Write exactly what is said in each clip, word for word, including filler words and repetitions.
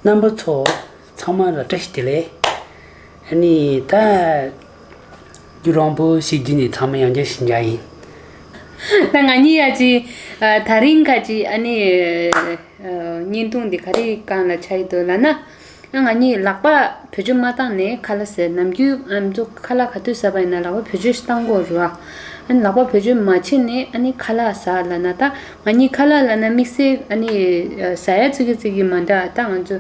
རྣམ་པ་ཚོ་ཚང་མ་ལ་བཀྲ་ཤིས་བདེ་ལེགས། ཨ་ནི་ད་རྒྱུ་རང་པོ་ཞིག་བརྒྱུད་ནས་ཚང་མ་ཡང་བསྐྱར་ཞིག་མཇལ་ཡིན། ད་ང་གཉིས་ཡ་ཅི་ད་རིང་ཁ་ཅི་ཨ་ནི་བརྙན་ཐུང་འདི་ག་རེ་སྒང་ལ་ཆགས་ཡི་འདུག་ལབ་ན། ང་གཉིས་ལག་པ་བེད་སྤྱོད་མ་བཏང་ནས་ཁ་ལག་ཟས། ནམ་རྒྱུན་ང་ཚོ་ཁ་ལག་ག་དུས་ཟ་བ་ཡིན་ན་ལག་པ་བེད་སྤྱོད་བཏང་དགོས་རེད་བ། ཨ་ནི་ལག་པ་བེད་སྤྱོད་མ་བྱས་ནས་ཨ་ནི་ཁ་ལག་ཟ་ལབ་ན། ད་ང་གཉིས་ཁ་ལག་ལབ་ན་དམིགས་བསལ་ཨ་ནི་ཟ་ཡ་ཙི་གི་ཙི་གི་མ་འདྲ། ད་ང་ཚོ་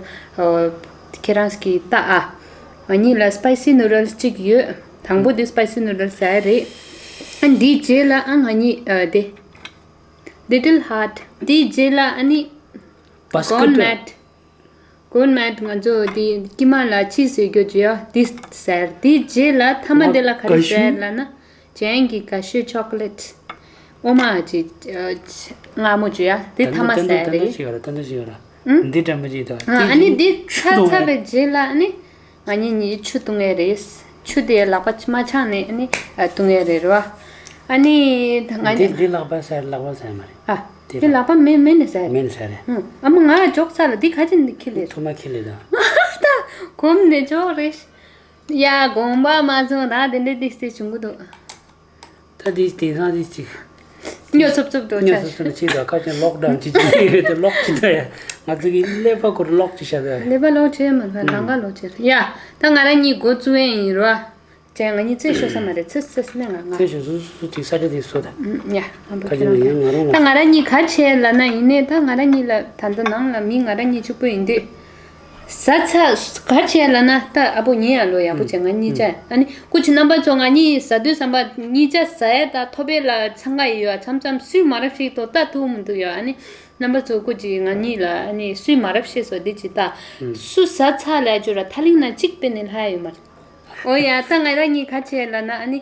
ཁྱེད་རང་གིས་ལྟ་ཨ། ང་གཉིས་ལ་spicy noodles གཅིག་ཡོད། དང་པོ་དེ་spicy noodles ཟ་ཡ་རེད། ཨ་འདིའི་རྗེས་ལ་ཨ་ང་གཉིས་ཨ་དེ་Little Heart། དེའི་རྗེས་ལ་ཨ་ནི་Gourmet། Gourmet ང་ཚོ་དེ་དཀྱིལ་མ་ལ་cheese ཡོད་རྒྱུ་ཡ་དེ་ཟ་ཡ། དེའི་རྗེས་ལ་མཐའ་མ་དེ་ལ་ག་རེ་ཟ་ཡ་ལབ་ན། ཇན་གྱི་cashew chocolate། འོ་མ་ཅིག་མངར་མོ་ཅིག་ཡ་དེ་མཐའ་མ་ཟ་ཡ་རེད། ད་འདི་ཅིག་ཡོད་ར། ད་འདི་ཅིག་ཡོད་ར། ཨང་། འདི་འདྲ་མི་ཅིག་ད། ཨ་ཨ་ནི་འདི་ཚ་ཚ་བའི་རྗེས་ལ་ཨ་ནི་ང་གཉིས་གཉིས་ཆུ་བཏུང་ཡ་རེད། ཆུ་དེ་ལག་པ་མ་འཆང་ནས་ཨ་ནི་བཏུང་ཡ་རེད་ར། ཨ་ནི་ད་ང་འདི་གཉིས་འདི་ལག་པ་ཟ་ལག་པ་ཟ་མ་རེད། ཨ་དེ་འདི་ལག་པ་མེ་མེ་ནས་ཟ་རེད། མེ་ནས་ཟ་རེད། ཨང་། ཨ་མ་ང་འཇོག་ཚར་ལ་འདི་ཁ་ཅིག་འདི་ཁྱི་ལེ། ཐུ་མ་ཁྱི་ལེ་ད། ད་གོམ་ནས་འཇོག་རེད། ཡ་དགོངས་པ་མ་ཚོམས། ད་དེ་འདྲའི་ཏིག་ཏིག་བྱུང་གི་འདུག་ད་དེ་དེང་སང་དེ་ཅིག་སྨྱོ་ཚུབ་ཚུབ་འགྲོ་སྨྱོ་ཆ། ཚུབ་ཚུབ་ནས་ཅིག་ད་ཁ་ཅན་ལོག་ཌའོན་ཅིག་ཅིག་ཡོད་དེ་ལོག་ཅིག་ད་ཡ། ང་ཚོ་གི་ཀླད་པ་ཁོར་ལོག་ཅིག་བྱ་ད་ཡ། ཀླད་པ་ལོག་བྱེད་མ་ལྷ་ལང་ཀ་ལོག་བྱེད་ཡ། ད་ང་རང་གཉིས་འགོ་བཙུགས་ཡས་ཡིན་རོ། ཅན་ང་གཉིས་རྩེད་ཤོར་ས་མ་རེད། ཚེ་ཚེ་སྨན་ང་ང་། རྩེད་ཤོར་སུ་སུ་ཅིག་ས་ཆ་དེ་སུ་ད། ཡ་ཨ་འབུ་ཁ་ཅན་ཁྱེད་རང་ཡང་ང་རང་ད་ང་རང་གཉིས་ག་བྱས་ལབ་ན་ཡིན་ནའི་ད་ང་རང་གཉིས་ལ་ད་ལྟ་ནང་ལ་མི་ང་རང་གཉིས་གཅིག་པོ་ཡིན་དུས། ཟ་ཚ་ག་བྱས་ལབ་ན་ད་ཨ་པོ་ཉེ་ཡ་ལོ་ཡག་པོ་བྱས་ང་གཉིས་ཅག་ཨ་ནི་སྐུ་མཁྱེན་རྣམ་པ་ཚོ། ང་གཉིས་ཟ་དུས་ཙམ་པ་གཉིས་ཆ་ཟ་ཡ་ད་ཐོབ་པའི་ལ་འཚང་ཁ་ཡོད་ཨ། མཚམས་མཚམས་སུས་མ་རབས་ཤིག་ཏོ་ལྟ་ཐུབ་མི་འདུག་ཡོད་ཨ་ནི། རྣམ་པ་ཚོ་སྐུ་མཁྱེན་ང་གཉིས་ལ་ཨ་ནི་སུས་མ་རབས་ཤེས་སོ་འདི་ཅི་ལྟ། སུ་ཟ་ཚ་ལ་ཅོ་ར་ཐ་ལིང་ན་གཅིག་པེ་ནི་ལྷ་ཡོད་མ་རེད། ཨོ་ཡ་ད་ང་རང་གཉིས་ག་བྱས་ལབ་ན་ཨ་ནི།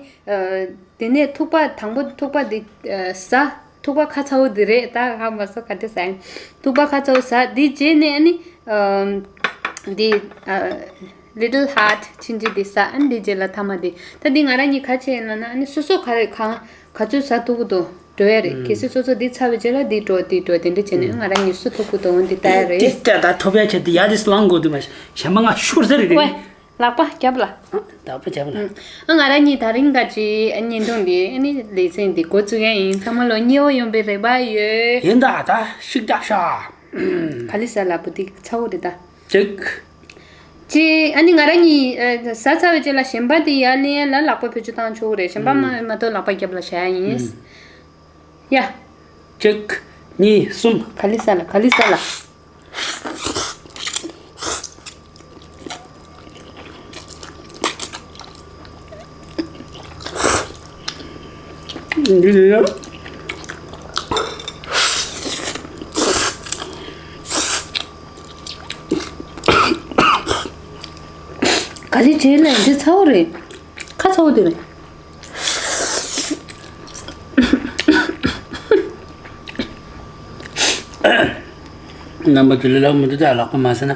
དེ་ནས་ཐུག་པ་དང་པོ་ཐུག་པ་འདི་ཟ། ཐུག་པ་ཁ་ཚ་བོ་འདི་རེད། ད་ཧ་མ་སོ་ག་འདྲ་ཟ་ཡིན། ཐུག་པ་ཁ་ཚ་བོ་ཟ། འདི་རྗེས་ནས་ཨ་ནི་འདི་Little Heart ཕྱིན་ཅི་འདི་ཟ། ཨ་ནི་འདི་རྗེས་ལ་ཐ་མ་འདི། ད་འདི་ང་རང་གཉིས་ག་བྱས་ཡིན་ལབ་ན་ཨ་ནི་སོ་སོ་ག་རེ་གང་ག་ཚོད་ཟ་ཐུབ་ཀྱི་འདུག་འགྲོ་ཡ་རེད། གལ་སྲིད་སོ་སོ་འདི་ཚ་བའི་རྗེས་ལ་འདི་འགྲོ་འདི་འགྲོ་དེ་འདྲ་བྱས་ནས་ང་རང་གཉིས་སུ་ཐུབ་ཀྱི་འདུག་འདི་ལྟ་ཡ་རེད། འདི་ལྟ་ད་ཐོབ་ཡ་ཆེད་འདི་ཡ་འདི་སི་ལང་དགོས་འདུག་མ་གཞན་པ་ང་ཤོར་ཟེར་རེད། ལག་པ་རྒྱབ་ལ། ཨ་ལག་པ་རྒྱབ་ལ། ཨ་ང་རང་གཉིས་ད་རིང་ག་ཅི་ཨ་བརྙན་ཐུང་འདི་ཨ་ནི་ལེ་ཚན་འདི་འགོ་བཙུགས་ཡ་ཡིན། ཚང་མ་ལོ་མཉེས་པོ་ཡོང་པའི་རེ་བ་ཡོད། ཡིན་ད་ད་ཤིག་རྒྱབ་ཤ། ག་ལི་ས་ལ་བུ་འདི་ཚ་བོ་རེད་ད། ཅིག་ཅི་ཨ་ནི་ང་རང་གཉིས་ཨ་ཟ་ཚར་བའི་རྗེས་ལ་གཞན་པ་འདི་ཡར་ལེན་ཡ་ལ་ལག་པ་བེད་སྤྱོད་བཏང་ཆོག་གི་རེད། གཞན་པ་མ་མ་གཏོགས་ལག་པ་རྒྱབ་ལ་བཞག་ཡ་ཡིན། ཡ། གཅིག་གཉིས། གསུམ། ག་ལི་ས་ལ་ག་ལི་ས་ལ། འདི་ལ་ཡ། ག་ལི་བྱས་ལ་འདི་ཚ་བོ་རེད། ཁ་ཚ་བོ་དེ་རེད། རྣམ་པ་ཚོ་ལས་སླ་པོ་མི་འདུག་ད་ལག་པ་མ་ཟ་ན།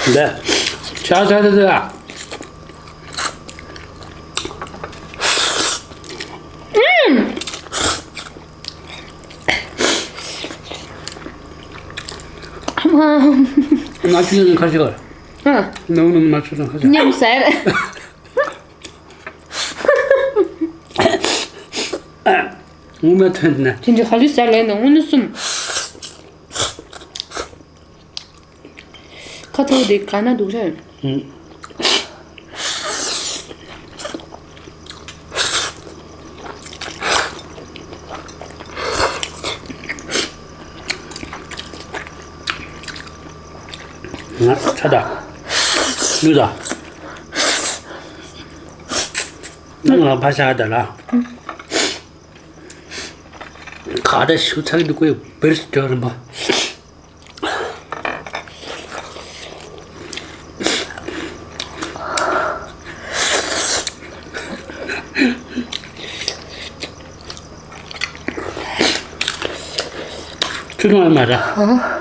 འདི་ཆ་ཚ་ཚ་ཚ། ང་ཚོའི་ཁ་ཤས་ཨ། ནང་ནང་མ་ཚོ་ཁ་ཤས་མཉམ་ཟེར། ངོ་མ་ཐོན་ན། དེ་འདྲ་ག་ལེར་ཟ་ལེ་ན་དངོས་གནས་གསུམ། ཁ་ཐོག་དེ་ག་ན་འདུག་རེད། ཨུམ། ང་ཚ་ད། ལུ་ད། ང་ཕ་ཤ་ད་ལ། ཁ་ད་ཤུ་ཚ་གི་འདུག་གོ་བེར་སི་ཏོ་རིམ་པ། ཆུ་ཐུང་ཨ་མ་ར། ཨ།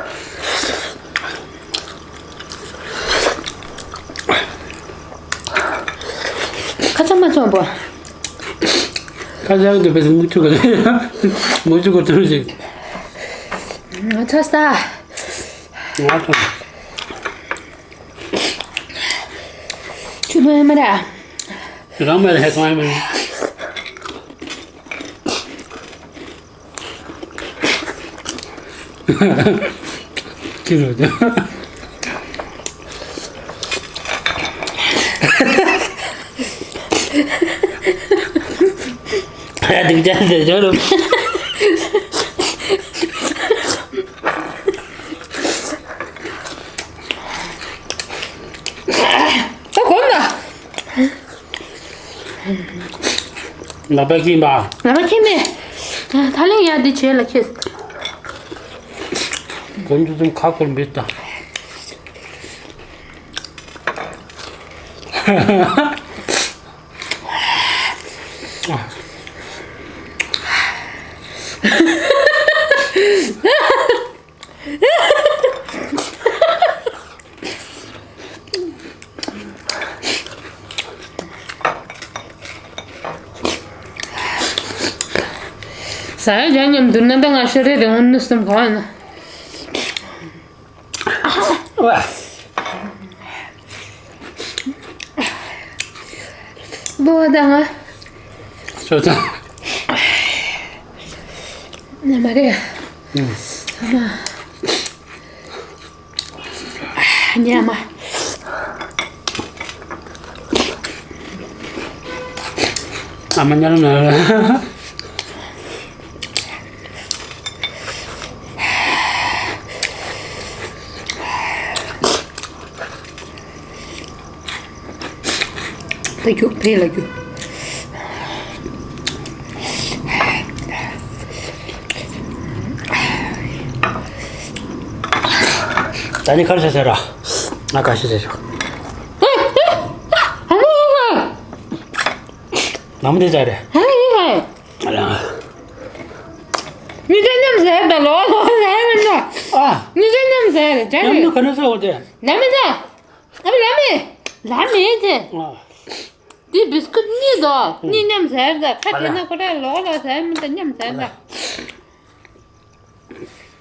ཁ་ཚ་མ་ཚོམ་པོ། ཁ་ཚ་འདི་བས་མུ་ཆུ་ག་མུ་ཆུ་ག་ཐུར་ཞིག་ང་ཚ་ས། ང་ཚ། ཆུ་མ་མ་ར། རང་མ་ར་ཧེ་སང་མ་ར། ཁྱི་རོ་ཅག་ཨ་སྡུག་ཅག་ཟེར་ཆོག་རུང་། ད་གོམས་ན། ལག་པ་ཁྱིམ་པ། ལག་པ་ཁྱིམ་མེད། ད་ལན་ཡ་འདི་བྱས་ལ་ཁྱེར། དགོན་དུ་ཙམ་ཁ་འཁོར་འབུད་ད། ཟ་ཡ་ཇ་མཉམ་དུ་ན་ད་ང་ཤོ་རེ་རེ་འོང་ནུ་སུམ་ག་ན། བོ་ད་ང་། ཤོ་ཚང་། ན་མ་རེད། ཨུམ། ཨ་མ། ཉལ་མ། ཨ་མ་ཉལ་ན། ཕ་རྒྱུག་ཕེ་ལ་རྒྱུག་ད་ནི་ཁར་ཤ་ཟེར་ར། ང་ཁ་ཤ་ཟེར་ཤོག་ནམ་དེ་ཟ་རེད། མི་ཚེ་མཉམ་ཟེར་ད་ལོ་ལོ་ཟེར་མི་འདུག་ཨ། མི་ཚེ་མཉམ་ཟེར་རེད་ཇ་ཡང་རེད། མི་ག་ནས་ཟ་འོ་དེ། ལ་མི་ཟ། ཨ་མི་ལ་མི། ལ་མི་དེ། ཨ། འདི་བིས་ཀུད་གཉིས་དོ། གཉིས་མཉམ་ཟེར་ད་ཁ་དེ་ན་ཁོ་ར་ལོ་ལོ་ཟེར་མི་ད་མཉམ་ཟེར་ད།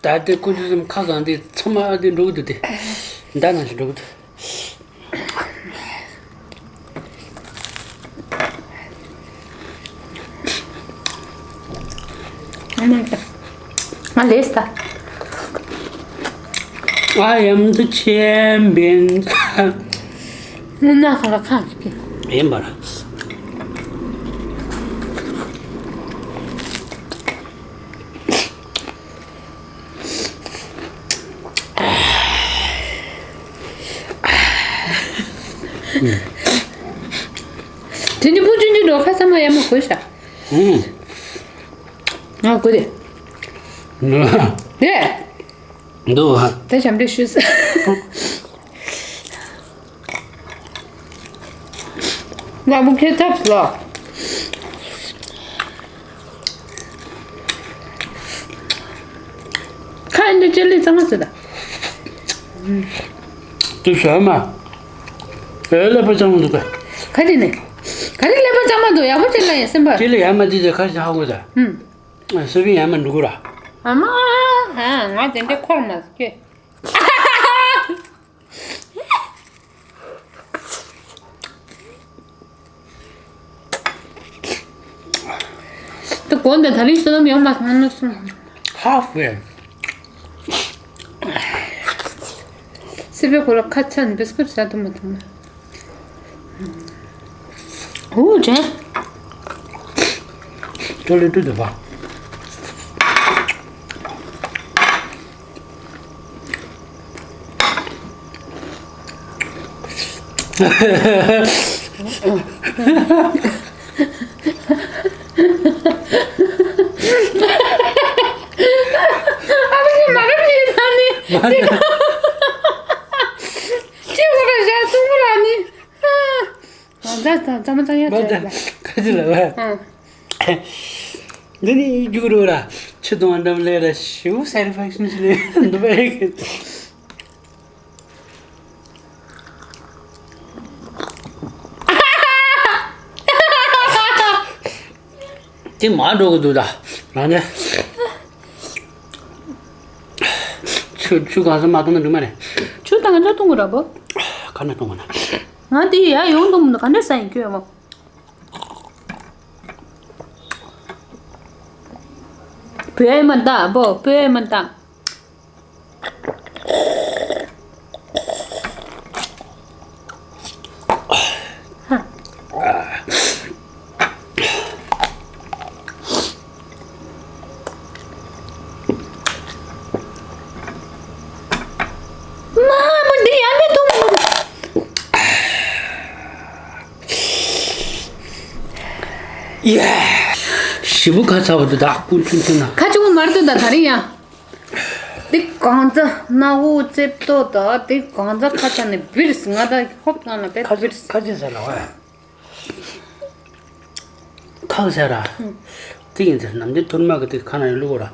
ད་ལྟའི་ཀུན་ཏུ་སེམས་ཁ་གང་དེ་ཚང་མ་ཨ་དེ་འགྲོ་གི་འདུག་དེ། མདའ་ནང་བཞིན་འགྲོ་གི་འདུག་ང་ལས་ད། I am the champion. ངུ་ན་ཁ་ལ་ཁ་ཅིག་གི་ཡིན་པར། དེ་ནི་བུ་ཆུང་ཆུང་འགྲོ་ཁ་ས་མ་ཡ་མ་གོ་ཤ། ཨུམ། ང་གོ་དེ། ནུ། དེ། འདུག་ཨ། ད་ཞབས་འདྲེན་ཞུས། ང་མུ་ཁེ་ཐབས་ལ། ཁ་འདི་ཅི་ལི་ཚང་མ་ཟེར་ད། དུ་ཞོ་མ། ཨེ་ལེ་པ་ཅང་མ་འདུག་ག་ག་རེ་ནས། ག་རེ་ལེ་པ་ཅང་མ་འདུག་ཡག་པོ་ཅི་ལ་ཡ་སེམས་པ། ཅི་ལི་ཡ་མ་ཅི་ཅི་ཁ་ཞིག་ཧ་གོ་ད། ཧུམ། སུ་བི་ཡ་མ་འགྲོ་གི་ར། ཨ་མ། ཧ་ང་དེ་འདྲའི་འཁོར་མ་སྐྱེ། ད་གོང་དུ་ད་རིང་བསོད་ནམས་ཡོང་མ་སོང་ན་སོང་། Halfway. སི་པའི་གོ་ལ་ཁ་ཚན་བིས་ཀུད་ཟ་ཐུབ་མ་ཐུབ་མ། ཧུ་དྲན། ཅོ་ལི་ཏུ་དུ་བ། ཨ་ཕ་ཞིག་མ་རབས་ཡིན་ད་ནི། མ་རེད། ཅི་གོ་ར་ཞག་གསུང་གོ་ར་ནི། ཨ། ད་ད་ད་མ་ད་ཡ་མ་ད་ད་ད་ཁ་ཅི་ལ་བ། ཨ། འདི་ནི་རྒྱུག་རོགས་ར། ཆུ་དང་འགྲམ་ལས་ར་ཞིའུ་satisfaction་ཞིག་ལས་འདུག་པ་ཡིན། ཨ་ དེ་མར་འགྲོ་གི་འདུག་ད། རང་ནས། ཆུ་ཆུ་གང་ས་མ་བཏུང་ན་འགྲིག་མ་རེད། ཆུ་དང་ག་འདྲ་བཏུང་གི་ར་བོ། ག་ནས་བཏུང་གི་ན། ང་དེ་ཡ་ཡོང་དུ་མི་འདུག་ག་འདྲ་ཟ་ཡིན་ཁྱོད་ཡ་མོ། བོད་ཡ་མ་ད་བོ་བོད་ཡ་མ་ད། མ་མ་འདི་ཡང་མི་འདུག་ཡ། ཞེ་པོ་ཁ་ཚ་བ་འདུག་ད་ཀུན་ཆུན་ཆུན་ན། ཁ་ཆུང་མར་འདུག་ད་ད་རིང་ཡང་། འདི་གང་ཚ་སྣ་བུག་རྩེབ་ཏོ་ད་འདི་གང་ཚ་ཁ་ཚ་ནས་བིར་སི་ང་ད་ཧོབ་ནང་ལ་བེད་ཁ་ཅི་བིར་སི། ཁ་ཅི་ཟེར་ལ་བ། ཁག་ཟེར་ར། དེ་ཡིན་ཟེར་ནམ་རྒྱུན་ཐུར་མ་གི་དེ་ཁ་ན་ཡོད་ལུགས་ར།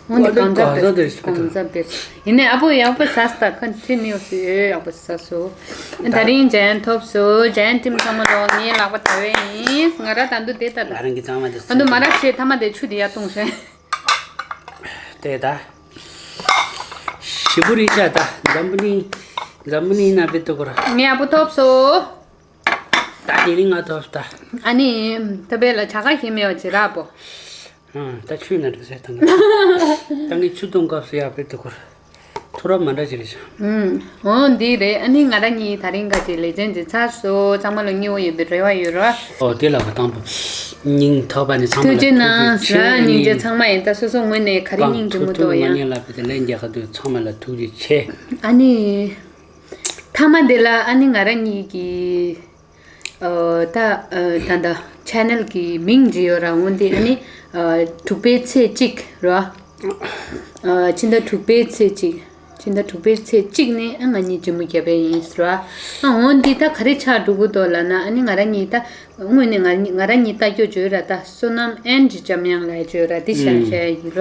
འོན་ཏེ་གང་ཟག་གང་ཟག་དེ་ཞིག་གང་ཟག་དེ་ཡིན་ནས་ཨ་ཕོ་ཡག་པོ་ཟ་ས་ད་ཁ་ཁྲི་ནི་ཡོད་སི་ཡོད་ཡག་པོ་ཟ་སོ། ད་རིང་ཇན་ཐོབ་སོ་ཇན་ཊིམ་ཚང་མ་ལོ་ངའི་ལག་པ་ད་བས་ཡིན་ང་ར་ད་འདུ་དེ་ད་ད། ང་རང་གི་གཙང་མ་དེ་ད་འདུ་མ་ར་ཤེས་ཐ་མ་དེ་ཆུ་དེ་ཡ་བཏུང་ཤེས། དེ་ད། ཞི་བུ་རི་ཤ་ད་འཛམ་བུ་གླིང་འཛམ་བུ་གླིང་ན་བེ་ཏོ་གོ་ར། ངའི་ཨ་ཕོ་ཐོབ་སོ། ད་དེ་རིང་ང་ཐོབ་ད། ཨ་ནི། ད་བེ་ལ་བྱ་དགའ་ཞིག་མེད་པ་ཅི་ར་པོ། ཨང་ད་ཆུ་ན་འགྲིག་ཟེར་ད་ངས། ད་ངས་ཆུ་གཏོང་སྐབས་སུ་ཡག་པའི་དུ་ཁུར། ཐུ་རབ་མ་འདྲ་ཅི་རེད་ཤག་ཨང་འོ་འདི་རེད། ཨ་ནི་ང་རང་གཉིས་ད་རིང་ག་ཅིག་ལེགས་ཅན་ཅིག་ཚར་སོ། ཚང་མ་ལ་སྙིང་བོ་ཡོད་པའི་རེ་བ་ཡོད་ར། ཨོ་དེ་ལ་བ་དང་པོ། སྙིང་ཐག་པ་ནས་ཚང་མ་ཐུགས་རྗེ་གནང་ཟེར་སྙིང་རྗེ་ཚང་མ་ཡིན་ད་སོ་སོ་ངོས་ནས་ག་རེ་སྙིང་རྗེ་མོ་ཐུག་ཡང་། ང་ཉེ་ལ་བི་དེ་ལན་རྒྱག་ག་དུས་ཚང་མ་ལ་ཐུགས་རྗེ་ཆེ། ཨ་ནི། མཐའ་མ་དེ་ལ་ཨ་ནི་ང་རང་གཉིས་ཀྱི། ཨ་ད་ཨ་ད་ད་ཆེ་ནལ་གྱི་མིང་བྲིས་ཡོད་ར། འོན་ཏེ་ཨ་ནི་ཨ་དྲུག་པའི་ཚེས་གཅིག་ར། ཨ་ཕྱི་ཟླ་དྲུག་པའི་ཚེས་གཅིག་ཕྱི་ཟླ་དྲུག་པའི་ཚེས་གཅིག་ནས་ཨ་ང་གཉིས་འབྱུང་པོ་བརྒྱབ་པ་ཡིན་ཟེར་བ། ཨ་འོན་ཏེ་ད་ག་རེ་ཆགས་འགྲོ་གི་འདུག་ལབ་ན་ཨ་ནི་ང་རང་གཉིས་ད། དངོས་ནས་ང་ང་རང་གཉིས་ལྟ་སྐྱོ་བྱོས་ར་ད་བསོད་ནམས་ཨེན་ཇི་འཇམ་དབྱངས་ལ་བྱོས་ར་འདི་ཤ་ཤ་ཡིན་ར།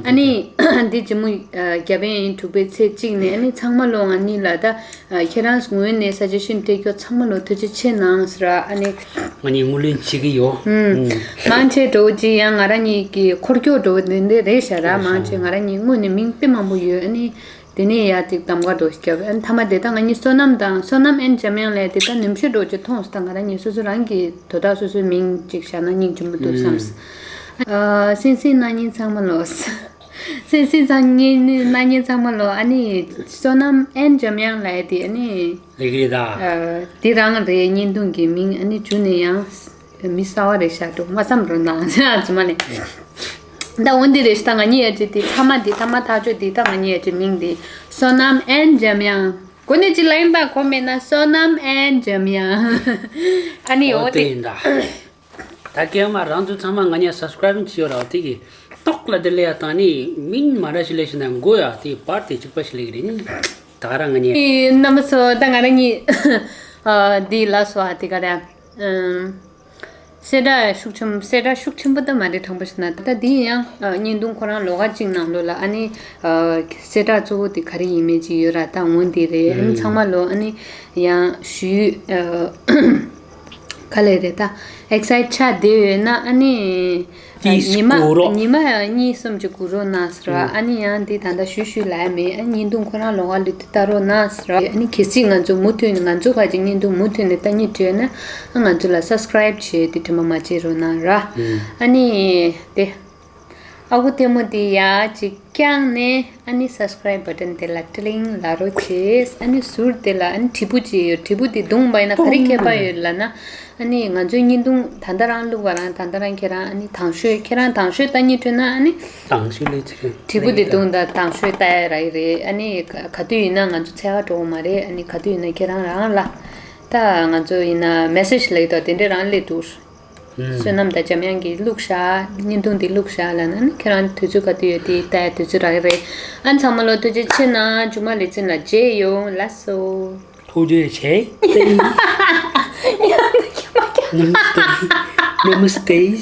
ཨ་ནི་འདི་ཇི་མོ་རྒྱ་བན་ཡིན་དྲུག་པའི་ཚེས་གཅིག་ནས་ཨ་ནི་ཚང་མ་ལོ་ང་གཉིས་ལ་ད་ཁྱེད་རང་ངོས་ནས་ས་ཆ་ཤིན་སྤྲད་སྐྱོ་ཚང་མ་ལོ་ཐུགས་རྗེ་ཆེ་གནང་ཟེར་ར། ཨ་ནི་ང་གཉིས་ངུ་ལེན་བྱེད་ཀྱི་ཡོད། མང་ཆེ་འགྲོ་ཅི་ཡང་ང་རང་གཉིས་ཀྱི་འཁོར་སྐྱོ་འགྲོ་འདི་འདི་རེད་ཤ་ར། མང་ཆེ་ང་རང་གཉིས་དངོས་ནས་མིང་དཔེ་མང་པོ་ཡོད། ཨ་ནི། དེ་ནས་ཡར་ཅིག་གདམ་ག་འགྲོ་སྐྱབས་ཨན་ཐ་མ་དེ་ད་ང་གཉིས་བསོད་ནམས་དང་བསོད་ནམས་ཨན་འཇམ་དབྱངས་ལས་དེ་ད་ནུབ་ཕྱོགས་འགྲོ་ཅིག་མཐོང་སོང་། ད་ང་རང་གཉིས་སོ་སོ་རང་གི་དོ་བདག་སོ་སོའི་མིང་ཅིག་བཞག་ན་སྙིང་རྗེ་མོ་འདུག་བསམས། ཨ་སེམས་སེམས་གནང་མཁན་ཚང་མ་ལོ། སེམས་སེམས་གནང་མཁན་གནང་མཁན་ཚང་མ་ལོ། ཨ་ནི་བསོད་ནམས་ཨན་འཇམ་དབྱངས་ལས་དེ་ཨ་ནི་ལེགས་རེད་ད། ཨ་དེ་རང་རེད། བརྙན་ཐུང་གི་མིང་ཨ་ནི་བྱུང་ནས་ཡང་། མི་གསར་བ་རེད་ཤག་འདུག་མ་བསམ་རུང་དང་ཚང་མ་ནས། ད་འོན་ཏེ་རེད་ཤག་ད་ང་གཉིས་ཡ་ཅི་དེ་ཐ་མ་དེ་ཐ་མ་ཐག་ཆོད་དེ་ད་ང་གཉིས་ཡ་ཅི་མིང་དེ་བསོད་ནམས་ཨན་འཇམ་དབྱངས། གོ་ནས་ཅི་ལ་ཡིན་ད་གོ་མེད་ན་བསོད་ནམས་ཨན་འཇམ་དབྱངས། ཨ་ནི་འོ་དེ་ཡིན་ད། ད་སྐྱེས་མ་རང་ཚོ་ཚང་མ་ང་གཉིས་སབ་སི་ཀ་རའིབ་བྱས་ཡོད་ར། དེ་གི་ཏོག་ལ་དེ་ལས་ཡ་དང་ནི་མིང་མ་འདྲ་ཞིག་ལས་ཤིག་ན་མགོ་ཡ་དེ་པར་དེ་གཅིག་པ་ཞིག་ལས་གི་རེད། ད་ག་རང་ང་གཉིས། རྣམ་པ་ཚོ་ད་ང་རང་གཉིས་འདི་ལ་སོ་ཨ་དེ་ག་ར། གསལ་བསྒྲགས་ཤུགས་ཆེན་གསལ་བསྒྲགས་ཤུགས་ཆེན་པོ་ད་མ་རེད། དྲང་པོ་བཤད་ན་ད་འདི་ཡང་བརྙན་ཐུང་ཁོ་རང་ལོ་ག་གཅིག་ནང་ལོགས་ལ་ཨ་ནི་གསལ་བསྒྲགས་གཙོ་བོ་དེ་ག་རེ་ཡིན་མིན་ཅིག་ཡོད་ར། ད་འོན་ཏེ་རེད། ཨ་ནི་ཚང་མ་ལོ་ཨ་ནི་ཡང་ཞུ་ག་ལེ་རེད་ད་ཨེག་སའེ་ཊི་ཆགས་བསྡད་ཡོད་ན་ཨ་ནི། ཉི་མ་ཉི་མ་གཉིས་གསུམ་གྱི་གུ་རུ་ན་ཟེར་བ། ཨ་ནི་ཡང་འདི་ད་ལྟ་ཞུ་ཞུ་ལ་མེད། ཨ་བརྙན་ཐུང་ཁོ་རང་ལོ་ག་ལུས་ཏེ་ལྟ་རོགས་གནང་ཟེར་བ། ཨ་ནི་གལ་སྲིད་ང་ཚོ་མུ་མཐུད་ནས་ང་ཚོ་ག་ཅིག་བརྙན་ཐུང་མུ་མཐུད་ནས་ལྟ་སྙིང་བྲོད་ན་ཨ་ང་ཚོ་ལ་སབ་སི་ཀ་རའིབ་བྱས་ཏེ་དྲན་པ་མ་བརྗེད་རོགས་གནང་ར། ཨ་ནི་དེ་ཨ་ཁུ་ལྟད་མོ་དེ་ཡ་ཅིག་བཀྱགས་ནས་ཨ་ནི་སབ་སི་ཀ་རའིབ་བ་ཊན་དེ་ལ་ཀྲི་ལིང་ལ་རོགས་བྱས། ཨ་ནི་ཟུར་དེ་ལ་ཨ་ནི་དྲིལ་བུ་ཅིག་ཡོད། དྲིལ་བུ་དེ་བརྡུངས་པ་ཡིན་ན་ག་རེ་ཁྱད་པར་ཡོད་ལབ་ན། ཨ་ནི་ང་ཚོའི་བརྙན་ཐུང་ད་ལྟ་རང་བླུགས་པ་རང་ད་ལྟ་རང་ཁྱེད་རང་ཨ་ནི་དང་ཤོས་ཁྱེད་རང་དང་ཤོས་ལྟ་སྙིང་བྲོད་ན་ཨ་ནི། དང་ཤོས་ལས་ཚིག་དྲིལ་བུ་དེ་བརྡུངས་དང་དང་ཤོས་ལྟ་ཡ་ར་ཡི་རེད། ཨ་ནི་ག་ག་དུས་ཡིན་ན་ང་ཚོ་འཚོལ་ག་འགྲོ་གི་མ་རེད། ཨ་ནི་ག་དུས་ཡིན་ན་ཁྱེད་རང་རང་ལ་ད་ང་ཚོ་ཡིན་ན་མེ་སེ་ཇི་ལབ་ཀྱི་འདུག་དེ་འདྲས་རང་སླེབས་འདུག་བསོད་ནམས་དང་འཇམ་དབྱངས་ཀྱིས་བླུགས་བཞག་བརྙན་ཐུང་འདི་བླུགས་བཞག་ལབ་ན་ཨ་ནི་ཁྱེད་རང་དུས་ཚོད་ག་དུས་ཡོད་དེ་ལྟ་ཡ་དུས་ཚོད་རག་གི་རེད། ཨ་ཚང་མ་ལོ་ཐུགས་རྗེ་ཆེ་གནང་། མཇུག་མ་ལེ་ཚན་ལ་མཇལ་ཡོང་། ལགས་སོ། ཐུགས་རྗེ་ཆེ། ནམ་སྟེ། ནམ་སྟེ།